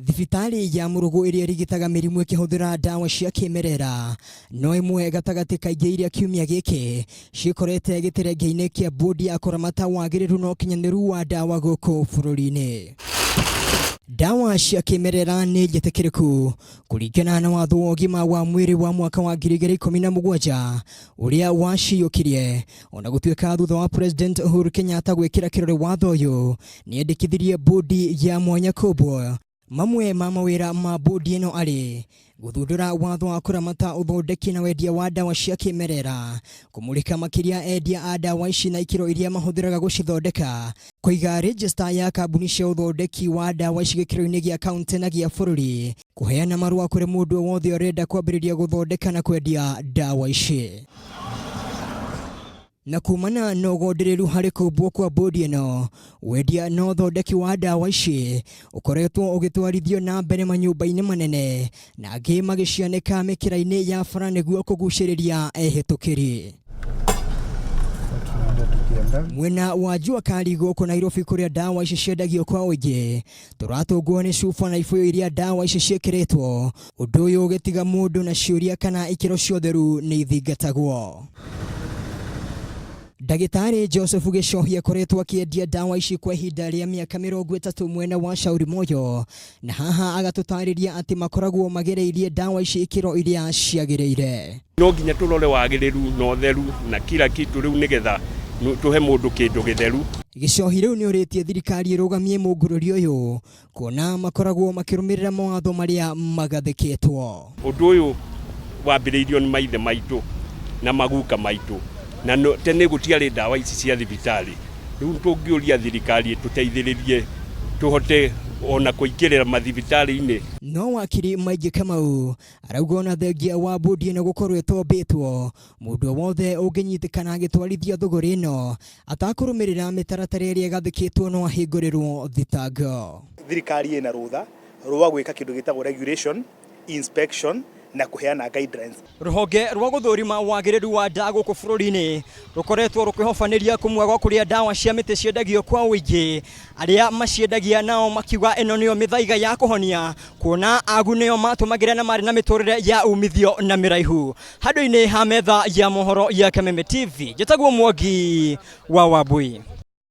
Thibitarĩ ya Mũrũgũ ĩrĩa ĩrigitaga mĩrimũ ĩkĩhũthĩra ndawa cia kĩmerera no ĩmwe gatagatĩ ka ingĩ iria kiumia gĩkĩ ciĩkorete gĩterenge-inĩ kĩa bodi ya kũramata wagĩrĩru na ũkinyanĩru wa ndawa gũkũ bũrũri-inĩ. Ndawa cia kĩmerera nĩ njĩtĩkĩrĩku kũringana na watho wa ũgima wa mwĩrĩ wa mwaka wa 2017 ũrĩa waciyũkirie ona gũtuĩka thutha wa President Uhuru Kenyatta gwĩkĩra kĩrore watho ũyũ nĩendekithirie bodi ya mwanya kũmbwo. Mamwe ma mawĩra ma bodi ĩno arĩ gũthundũra watho wa kũramata ũthondeki na wendia wa ndawa cia kĩmerera, kũmũrĩka makĩria endia a ndawa ici na ikĩro iria mahũthĩraga gũcithondeka, kũiga rejista ya kambuni cia ũthondeki wa ndawa ici gĩkĩro-inĩ gĩa kaunti na gĩa bũrũri, kũheana marũa kũrĩ mũndũ o wothe ũrenda kwambĩrĩria gũthondeka na kwendia ndawa ici. Na kumana na ũgondereru harĩ kũmbwo kwa bodi ĩno, wendia na ũthondeki wa ndawa ici ũkoretwo ũgĩtwarithio na mbere manyũmba-inĩ manene na angĩ magĩcianĩka mĩkĩra-inĩ ya bara nĩguo kũgucĩrĩria ehĩtũkĩri. Mwena wa Jua Kali gũkũ Nairobi kũrĩa ndawa ici ciendagio kwa ũingĩ, tũratũngwo nĩ cuba na ibũyũ iria ndawa ici ciĩkĩrĩtwo, ũndũ ũyũ ũgĩtiga mũndũ na ciũria kana ikĩro cia ũtheru nĩ ithingatagwo. Ndagĩtarĩ Joseph Gĩcohi akoretwo akĩendia ndawa ici kwa ihinda rĩa mĩaka 30 mwena wa Shauri Moyo, na haha agatũtarĩria atĩ makoragwo magereirie ndawa ici ikĩro iria ciagĩrĩire. No nginya tũrore wagĩrĩru na ũtheru na kila kitu rĩu nĩgetha tũhe mũndũ kĩndũ gĩtheru. Gĩcohi rĩu nĩorĩtie thirikari ĩrũgamie mũngũrũri ũyũ kuona makoragwo makĩrũmĩrĩra mawatho marĩa magathĩkĩtwo. Ũndũ ũyũ wambĩrĩirio nĩ maithe maitũ na maguka maitũ, na tene gũtiarĩ ndawa ici cia thibitarĩ. Rĩu tũngĩũria thirikari ĩtũteithĩrĩrie tũhote ona kũingĩrĩra mathibitarĩ-inĩ. No wakiri Maingĩ Kamau arauga ona thengia wa bodi ĩno gũkorwo ĩtombĩtwo, mũndũ o wothe ũngĩnyitĩkana agĩtwarithia thũgũrĩ ĩno atakũrũmĩrĩra mĩtaratara ĩrĩa ĩgathĩkĩtwo no ahingũrĩrwo thitango. Thirikari ĩna rũtha rwa gwĩka kĩndũ gĩtagwo regulation, inspection na kũheana guidelines. Rũhonge rwa gũthũrima wagĩrĩru wa ndawa gũkũ bũrũri-inĩ rũkoretwo rũkĩhobanĩria kũmwe gwa kũrĩa ndawa cia mĩtĩ ciendagio kwa ũingĩ, arĩa maciendagia nao makiuga ĩno nĩyo mĩthaiga ya kũhonia kuona agu nĩo matũmagĩra na marĩ na mĩtũrĩre ya umithio na mĩraihu. Handũ-inĩ ha metha ya mohoro ya Kameme TV, njĩtagwo Mwangi wa Wambui.